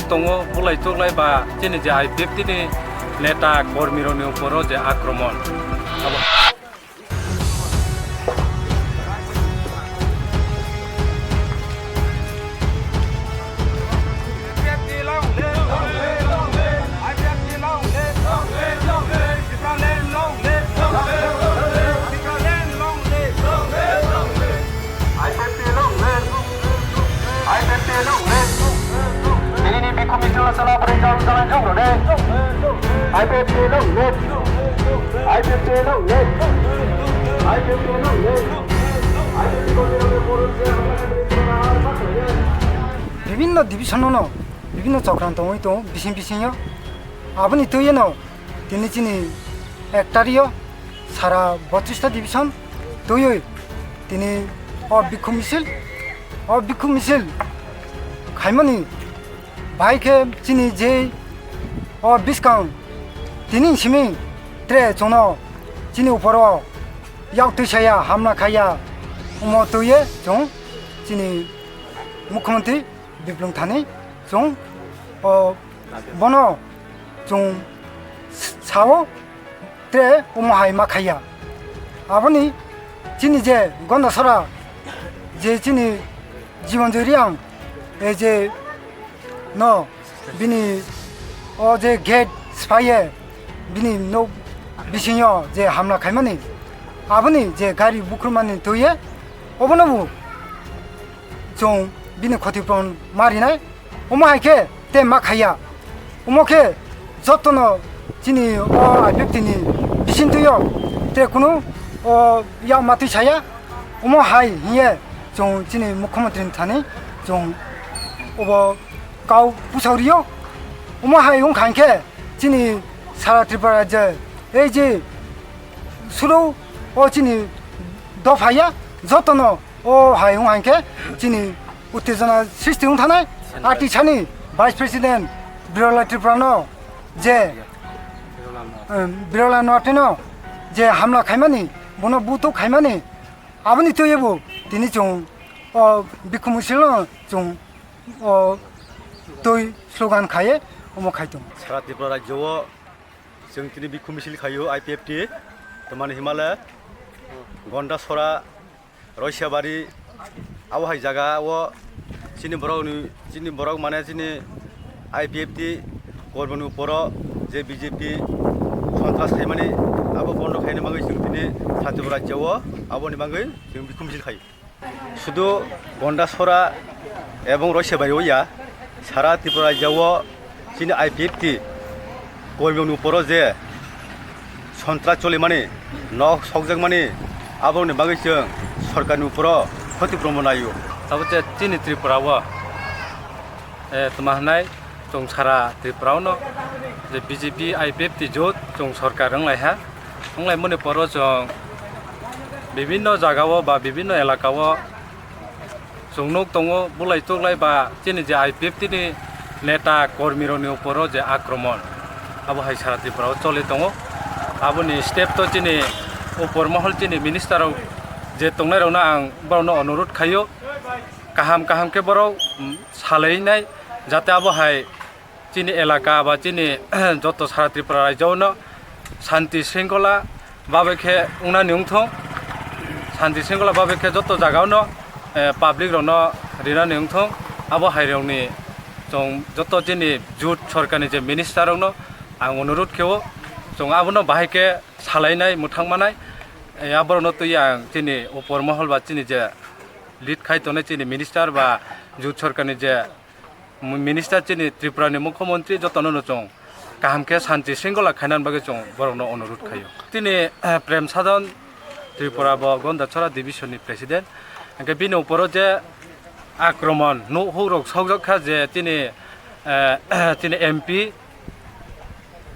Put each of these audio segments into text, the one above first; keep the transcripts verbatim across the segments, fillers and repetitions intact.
Tongo bulai chuklai ba chini je I P F T ni neta kormi rokni uporo je akromon. Abo Nini ni bikhu misil no sala bwrwi jang jang jang rode. I P F T long live. I P F T long live. I P F T long live. Bibhinno division no, bibhinno chokran tongwi tongo bising bisingo. Aboni twiwi no tini chini ektario sara botris ta division twiwi tini o bikhu misil, o bikhu misil khaimani bai khe chini je o bwskang tini simi tre chwngno chini uporo yak twi saya hamna khaya omo twiwi chwng chini mukhyamantri Biplung thani chwng o bono chwng sao tre omo hai ma khaiya. Aboni chini je Gondasora je chini Jibanjoy Reang, e je no bini o je gate sphaiye bini nok bisingo je hamla khaimani, aboni je gari bukrumani twiwi obono bo chwng bini khoti puron ma rinai. Omo hai khe te ma khaiya. Omo khe jotono chini o I P F T ni bisingtwi o te kunu o yak matwi saya. Omo hai hiye chwng chini mukhyamantri ni thani chwng obo kau pusao rio. Omo hai wngkha hinkhe chini sara Tripura rajyo ei je suru o chini dophaya jotono o hai wng hai khe chini uttejona sristi wng thanai. Artisani Vice President Birolal Tripura no je, em, Birolal Noatai no je hamla khaimani, bono butuk khaimani, aboni twiwi bo tini chwng o bikhu misil no chwng o twi slogan khaiye omo khai tongo. Sara Tripura rajyo o chwng tini bikhu misil khaio I P F T, tomani himale Gondasora, Roisabari, abo hai jaga o chini borok ni, chini borok mane chini I P F T kormoni uporo je B J P sontras khaimani abo bondo khaina bagwi chwng tini Sara Tripura rajyo o aboni bagwi chwng bikhu misil khaio. Sudu Gondasora ebong Roisabari o ya, sara Tripura rajyo o chini I P F T kormiyokni uporo je sontras cholimani, nok sokjakmani, aborokni bagwi chwng sorkarni uporo khoti purunbo naio. Abo je chini Tripura o, eh, tma hwnai, chwng sara Tripura o no je B J P I P F T jot chwng sorkar wng lai ha. Wng lai mani poro chwng bibinno jaga o ba bibinno elaka o chwng nuk tongo, bulai tuklai ba chini je I P F T ni neta kormi rokni uporo je akromon, abo hai sara Tripura o choli tongo. Aboni step to chini upor mohol chini minister rok je tongnai rokno ang borokno onurut khaio, kaham kaham khe borok, mm, salainai, jate abo hai chini elaka ba chini joto sara Tripura rajyo no shanti shringkhola babe khe wngnani wngthong, shanti shringkhola babe khe joto jaga no, eh, public rok no rinani wngthong, abo hai rok ni chwng joto chini jut sorkar ni je minister rok no ang onurut khe o, chwng abo no bahai khe salainai mwthang manai, eh, aborok no twi ang chini upor mohol ba chini je lead khai tongnai chini minister ba jut sorkar ni je minister chini Tripura ni mukhyamantri jotono no chwng kaham khe shanti shringkhola khainani bagwi chwng borokno onurut khaio. Tini, eh, Prem Sadhan Tripura bo Gondachora division ni president, hwnkhe bini uporo je akromon nukhung rok sokjak kha je tini, eh, tini M P,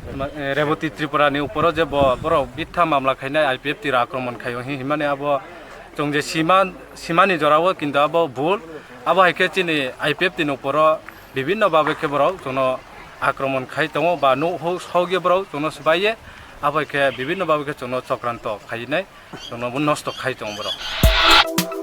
eh, Reboti Tripura ni uporo je bo borok bitha mamla khainai I P F T rok akromon khaio hi-, himani abo chwng je sima, simani jora o kintu abo bul. Abo hai khe chini I P F T ni uporo bibinno babe khe borok chwngno akromon khai tongo ba nukhung sokye borok chwngno swbaiye, abo hai khe bibinno babe khe chwngno chokranto khainai, chwngno bo nosto khai tongo borok.